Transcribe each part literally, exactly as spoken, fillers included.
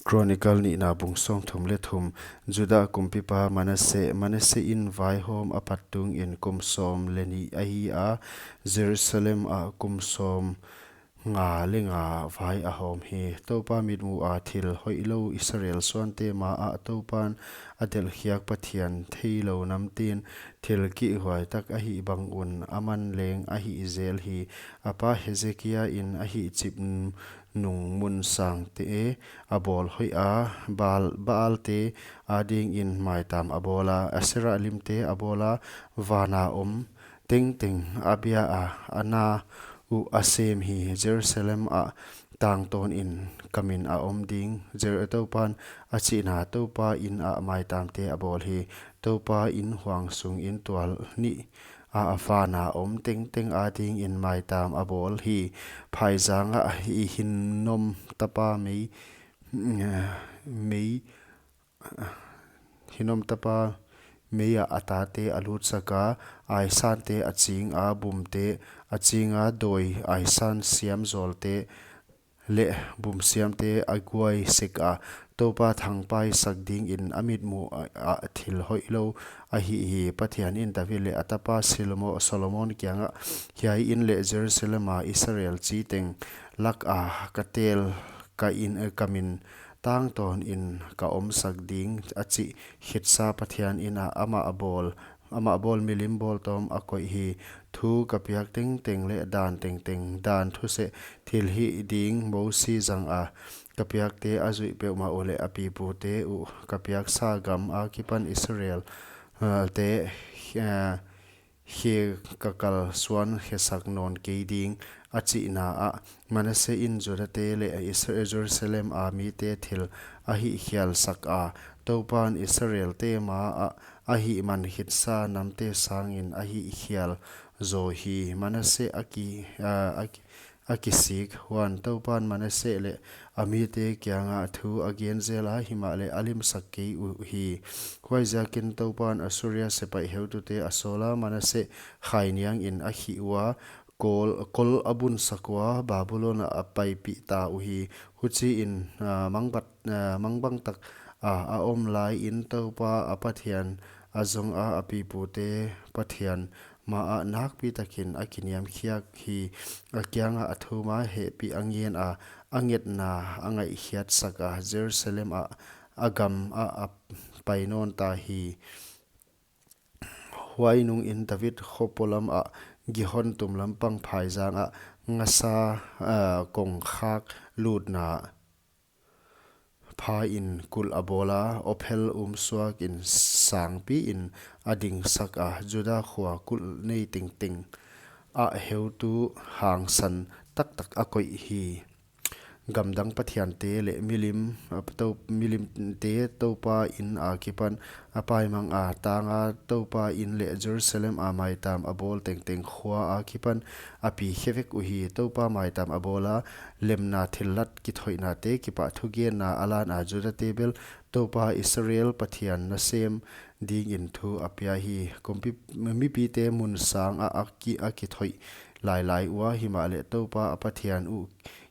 Chronicle nihna bung sawmthum leh thum. Judah kumpipa Manasseh. Manasseh in vaihawm a pat tungin kum sawm leh nih ahi a, Jerusalem ah kum sawmnga leh nga vai a hawm hi. Toupa mitmuh a thil hoihlou Israel suante ma ah Toupan a delhkhiak Pathian theilou namte'n thil kihhuai tak ahih bang un aman leng a hih zel hi. A pa Hezekia in a hihchip nung mun sangte a bawl hoih a, Baal, Baalte adingin maitam a bawl a, Asherah limte a bawl a, van a om tengteng a bia a, a na uh a sem hi. Jerusalem ah tangtawnin ka min a om ding, Jer-, Toupan a chihna, Toupa in ah maitamte a bawl hi. Toupa in huang sungin tual nih a, a van a om tengteng adingin maitam a bawl hi. Phaizang ah Hinnom tapa Mei, Mei, Hinnom tapa Mei ah a tate a lutsak a, aisante a ching a, bumte a ching a, dawi aisan siam zawlte leh bumsiamte a guai sek a, Toupa thangpaisak dingin a mitmuh ah, ah thil hoihlou ahi hi. Pathian in David leh a tapa Solomo-, Solomon kiangah, Hiai inn leh Jerusalem a Israel chi teng lak a ka tel ka in, eh, ka min tangtawnin ka omsak ding, a chih khitsa Pathian in ah amah a bawl, amah bawl milim bawltawm a koih hi. Thu ka piak tengteng leh dan tengteng, dan thuseh, thilhih ding Mosi zang a ka piakte a zuih peuhmah uh leh a pipute uh ka piaksa gam akipan Israel, eh, te, eh, khe ka kalsuan khesak nawn kei ding, a chihna ah Manasseh in Judate leh Isra-, Jerusalem a mite thil a hihkhialsak a, Toupan Israelte ma ah a hihman khitsa namte sangin a hihkhial zaw hi. Manasseh a ki, a, a ki, a kisik. Huan Toupan Manasseh leh a mite kiangah thu a gen zel a, himahleh a limsak kei uhi. Huaiziakin Toupan Assuria sepaih heutute a sawl a, Manasseh khainiangin a khih ua, kol, kol a bunsak ua, Babulon ah a paipih ta uhi. Huchiin, ah, mangbat, ah, mangbang tak a, a om laiin Toupa a Pathian a zong a, a pipute Pathian ma ah nakpi takin a kiniamkhiak hi. A kiangah a thum a, hehpih a ngen a, a ngetna a ngaihkhiatsak a, Jerusalem ah a gam ah a pai nawn ta hi. Huai nungin David khopolam ah Gihon tumlam pang phaizang ah ngasa, ah, kongkhak lutna pha in kulh a bawl a, Ophel um suakin sangpiin a dingsak a, Juda khua kulh nei tengteng ah heutu hangsan taktak a koih hi. Gamdang pathiante leh milim, a, tou-, milimte Toupa in akipan a paimang a, tang a Toupa in leh Jerusalem a maitam a bawl tengteng khua akipan a pi khe vek uhi. Toupa maitam a bawl a, lemna thillat kithoihnate kipahthu genna a lan a, Judate bel Toupa Israel Pathian nasem dingin thu a pia hi. Kumpi, mipite mun sang ah a ki, a kithoih lailai ua, himahleh Toupa a Pathian uh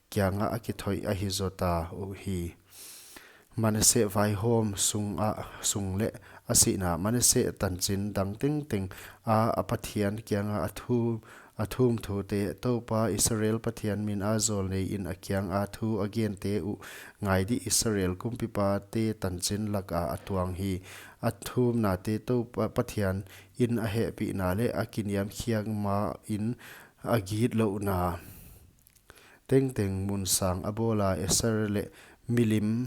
kiangah a kithoih ahi zota uhi. Manasseh vaihawm sung ah, sung leh a sihna. Manasseh tanchin dang tengteng a, a Pathian kianga a thu, a thum thute, Toupa Israel Pathian min a zawlnei in a kianga thu a gente uh ngai dih, Israel kumpipate tanchin laka a tuang hi. A thumnate Toupa Pathian in a hehpihna leh a kiniamkhiak ma in a gitlouhna tengteng, mun sang a bawl a, Asher leh milim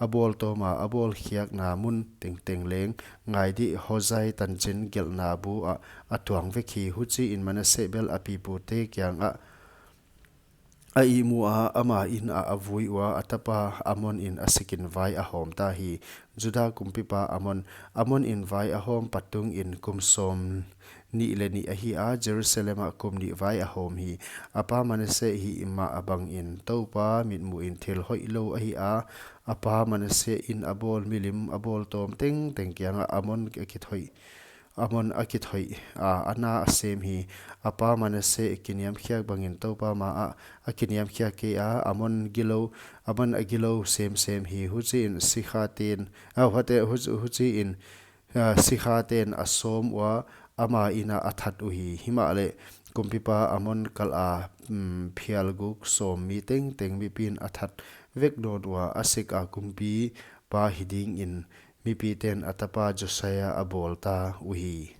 a bawltawm a, a bawlkhiakna mun tengteng leng ngai dih, Hosea tanchin gelhna bu ah a tuang vek hi. Huchiin Manasseh bel a pipute kiangah a ihmu a, ama in ah a vui ua, a tapa Amon in a sikin vai a hawm ta hi. Juda kumpipa Amon. Amon in vai a hawm pat tungin kum sawm nih leh nih ahi a, Jerusalem ah kum nih vai a hawm hi. A pa Manasseh hihmah bangin Toupa mitmuh in thil hoihlou ahi a, a pa Manasseh in a bawl milim a bawltawm tengteng kiangah Amon a kithoih, Amon a kithoih a, a na a sem hi. A pa Manasseh kiniamkhiak bangin Toupa maah a kiniamkhiak kei a, Amon gilou, Amon a gilou semsem hi. Huchiin sikhaten, a, huate, huch-, huchiin, a, sikhaten a sawm ua, ama inn ah a that uhi. Himahleh kumpipa Amon kal a, mm, phial guk sawm mi tengteng mipi'n a that vek nawn ua, a sek a kumpipa hi dingin mipiten a tapa Josiah a bawlta uhi.